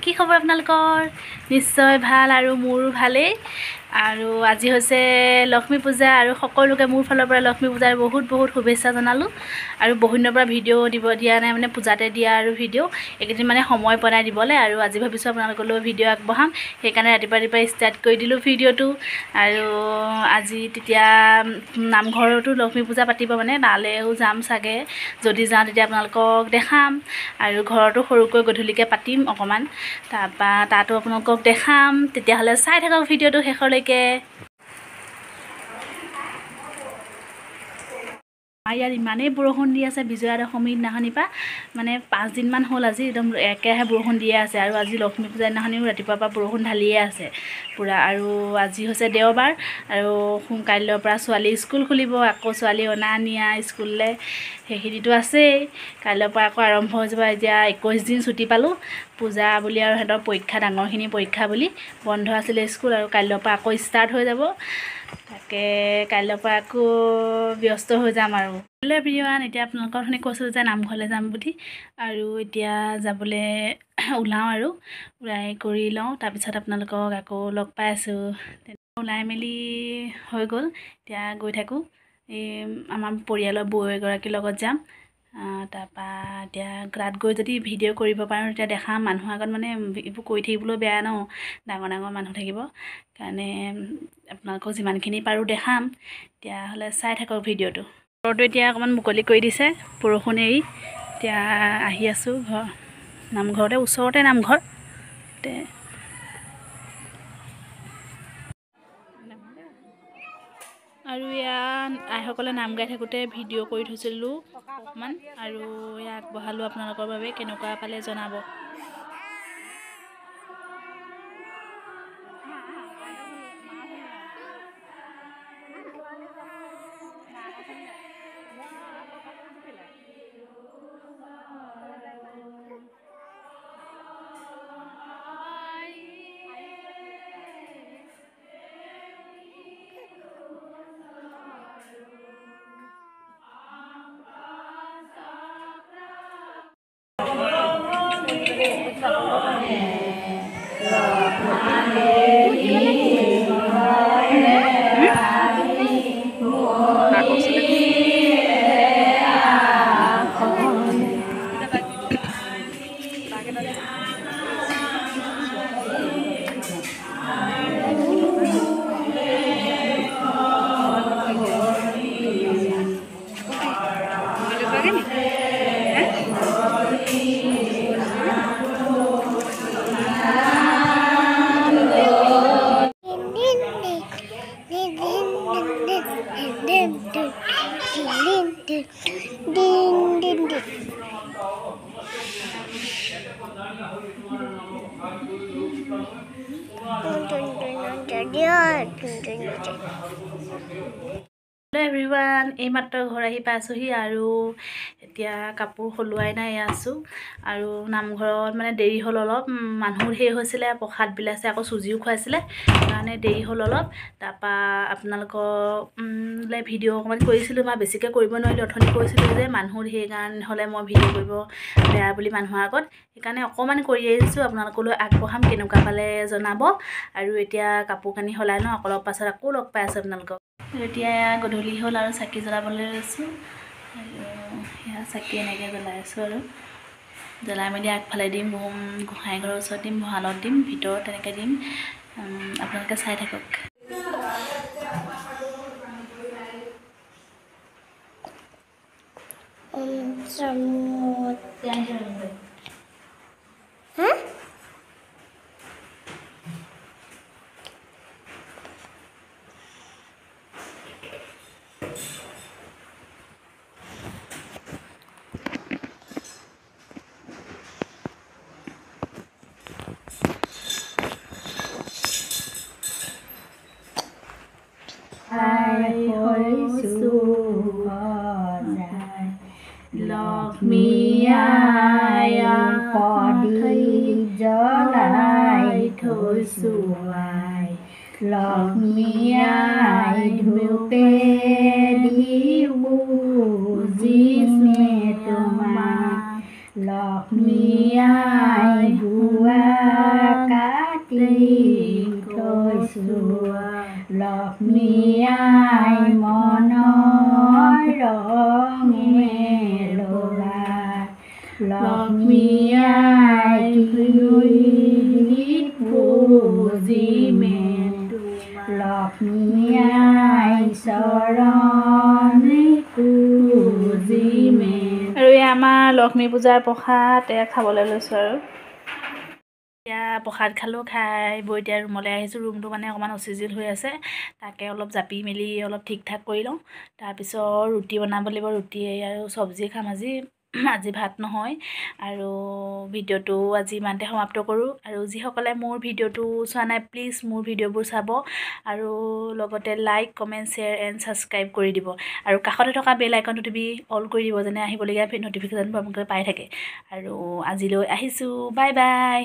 কি খবৰ আপোনালোকৰ? নিশ্চয় ভাল আৰু মোৰো ভালেই। আৰু আজি হৈছে লক্ষ্মী পূজা আৰু সকলোকে মোৰ ফালৰ পৰা লক্ষ্মী পূজাৰ বহুত বহুত শুভেচ্ছা জনালোঁ। আৰু বহুত দিনৰ পৰা ভিডিঅ' দিব দিয়া নাই, মানে পূজাতে দিয়া আৰু ভিডিঅ' এইকেইদিন মানে সময় পোৱা নাই দিবলৈ। আৰু আজি ভাবিছোঁ আপোনালোকলৈ ভিডিঅ' আগবঢ়াম, সেইকাৰণে ৰাতিপুৱা ৰাতিপুৱা ষ্টাৰ্ট কৰি দিলোঁ ভিডিঅ'টো। আৰু আজি তেতিয়া নামঘৰতো লক্ষ্মী পূজা পাতিব, মানে তালৈও যাম চাগে, যদি যাওঁ তেতিয়া আপোনালোকক দেখাম। আৰু ঘৰতো সৰুকৈ গধূলিকৈ পাতিম অকণমান, তাৰপৰা তাতো আপোনালোকক দেখাম। তেতিয়াহ'লে চাই থাকক ভিডিঅ'টো শেষলৈকে। আমাৰ ইয়াত ইমানেই বৰষুণ দি আছে বিজয়া দশমীৰ দিনাখনিৰ পৰা, মানে 5 দিনমান হ'ল আজি একদম একেৰাহে বৰষুণ দিয়ে আছে। আৰু আজি লক্ষ্মী পূজাৰ দিনাখনিও ৰাতিপুৱাৰ পৰা বৰষুণ ঢালিয়ে আছে পূৰা। আৰু আজি হৈছে দেওবাৰ আৰু কাইলৈৰ পৰা ছোৱালী স্কুল খুলিব, আকৌ ছোৱালী অনা নিয়া স্কুললৈ সেইখিনিতো আছেই। কাইলৈৰ পৰা আকৌ আৰম্ভ হৈ যাব। এতিয়া 21 দিন ছুটি পালোঁ পূজা বুলি, আৰু সিহঁতৰ পৰীক্ষা, ডাঙৰখিনি পৰীক্ষা বুলি বন্ধ আছিলে স্কুল, আৰু কাইলৈৰ পৰা আকৌ ষ্টাৰ্ট হৈ যাব। তাকে কাইলৈৰ পৰা আকৌ ব্যস্ত হৈ যাম আৰু। হেল্ল' এভৰিৱান, এতিয়া আপোনালোকৰ অথনি কৈছিলোঁ যে নামঘৰলৈ যাম বুলি, আৰু এতিয়া যাবলৈ ওলাওঁ আৰু ওলাই কৰি লওঁ, তাৰপিছত আপোনালোকক আকৌ লগ পাই আছোঁ। ওলাই মেলি হৈ গ'ল, এতিয়া গৈ থাকোঁ। এই আমাৰ পৰিয়ালৰ বৌ এগৰাকীৰ লগত যাম। তাৰপৰা এতিয়া তাত গৈ যদি ভিডিঅ' কৰিব পাৰোঁ তেতিয়া দেখাম। মানুহৰ আগত মানে এইবোৰ কৰি থাকিবলৈ বেয়া ন, ডাঙৰ ডাঙৰ মানুহ থাকিব কাৰণে আপোনালোকক যিমানখিনি পাৰোঁ দেখাম। তেতিয়াহ'লে চাই থাকক ভিডিঅ'টো। বতৰটো এতিয়া অকণমান মুকলি কৰি দিছে বৰষুণ এৰি। এতিয়া আহি আছোঁ ঘৰ, নামঘৰতে, ওচৰতে নামঘৰ। আৰু ইয়াত আইসকলে নাম গাই থাকোঁতে ভিডিঅ' কৰি থৈছিলোঁ অকণমান, আৰু ইয়াত আগবঢ়ালোঁ আপোনালোকৰ বাবে, কেনেকুৱা পালে জনাব। হেল্ল' এভৰিৱান, এইমাত্ৰ ঘৰ আহি পাইছোঁহি আৰু এতিয়া কাপোৰ সলোৱাই নাই, আছোঁ। আৰু নামঘৰত মানে দেৰি হ'ল অলপ, মানুহ ঢেৰ হৈছিলে, প্ৰসাদ বিলাইছে, আকৌ চুজিও খুৱাইছিলে, সেইকাৰণে দেৰি হ'ল অলপ। তাৰপৰা আপোনালোকলৈ ভিডিঅ' অকণমান কৰিছিলোঁ, মই বেছিকৈ কৰিব নোৱাৰিলোঁ। অথনি কৈছিলোঁ যে মানুহ ঢেৰ কাৰণে হ'লে মই ভিডিঅ' কৰিব বেয়া বুলি মানুহৰ আগত, সেইকাৰণে অকণমান কৰি আহিছোঁ। আপোনালোকলৈ আগবঢ়াম, কেনেকুৱা পালে জনাব। আৰু এতিয়া কাপোৰ কানি সলাই লওঁ, অলপ পাছত আকৌ লগ পাই আছোঁ আপোনালোকক। এতিয়া গধূলি হ'ল আৰু চাকি জ্বলাবলৈ লৈছোঁ। আৰু সেয়া চাকি এনেকৈ জ্বলাই আছোঁ আৰু জ্বলাই মেলি আগফালে দিম, গোঁসাই ঘৰৰ ওচৰত দিম, ভঁৰালত দিম, ভিতৰত তেনেকৈ দিম। আপোনালোকে চাই থাকক। লক্ষ্মী প্ৰদীপ জ্বলাই থৈছোঁ আই, লক্ষ্মী আই ধূপে দি পূজিছে তোমাক, লক্ষ্মী আই বোৱা কাটি থৈছোঁ, লক্ষ্মী আই মনৰ ৰঙে ল'বা, লক্ষ্মী আই গীত পূজিমে, লক্ষ্মী আই চৰণে পূজিমে। আৰু এয়া আমাৰ লক্ষ্মী পূজাৰ প্ৰসাদ, এয়া খাবলৈ লৈছোঁ। আৰু এতিয়া প্ৰসাদ খালোঁ, খাই বৈ এতিয়া ৰুমলৈ আহিছোঁ। ৰুমটো মানে অকণমান অচিজিল হৈ আছে, তাকে অলপ জাপি মেলি অলপ ঠিক ঠাক কৰি লওঁ। তাৰপিছত ৰুটি বনাব লাগিব, ৰুটি আৰু চব্জি খাম আজি। আজি ভাত নহয়। আৰু ভিডিঅ'টো আজি ইমানতে সমাপ্ত কৰোঁ। আৰু যিসকলে মোৰ ভিডিঅ'টো চোৱা নাই, প্লিজ মোৰ ভিডিঅ'বোৰ চাব আৰু লগতে like, comment, share and subscribe কৰি দিব আৰু কাষতে থকা বেল আইকনটো টিপি অল কৰি দিব, যেনে আহিবলগীয়া ন'টিফিকেশ্যনবোৰ আপোনালোকে পাই থাকে। আৰু আজিলৈ আহিছোঁ, বাই বাই।